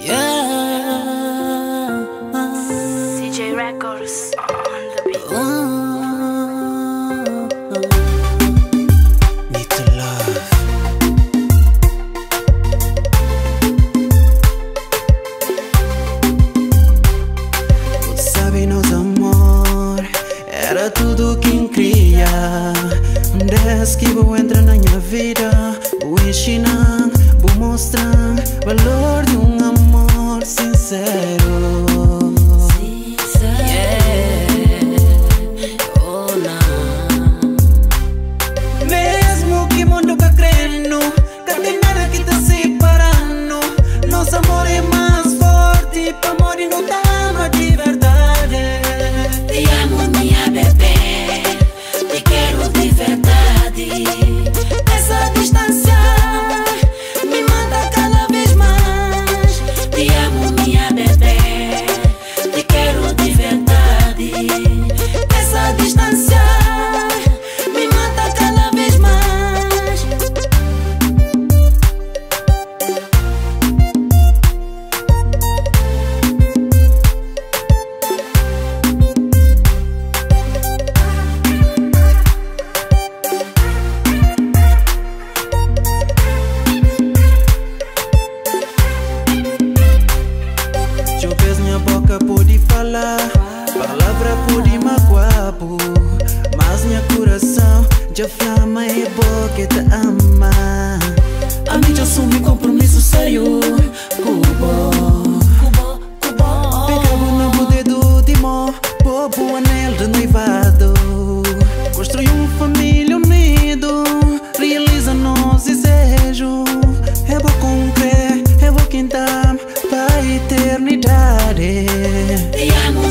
Yeah. CJ Records on the beat. Need to love. Sabe, nosso amor era tudo que queria. Desde que vou entrar na minha vida, vou ensinar, vou mostrar valor de um amor sincero. Yeah. Oh, nah. Mesmo que o mundo tá crendo, que tem nada que tá separando. Nosso amor é mais forte, pa morrer não tá mais de verdade. Te amo, minha bebê. Te quero de verdade. Essa distância me mata cada vez mais. Te amo, minha bebê. Te quero de verdade. Essa distância me mata cada vez mais. Talvez minha boca pode falar, palavra pode magoar, mas meu coração já flama e boca te ama. A mim já assume compromisso sério, cubo. Cubo, cubo. Pegava no dedo de mão, bobo anel de noivado. Construi uma família unido, realiza nosso desejo. Eu vou cumprir, eu vou quintar pra eternidade. Te amo.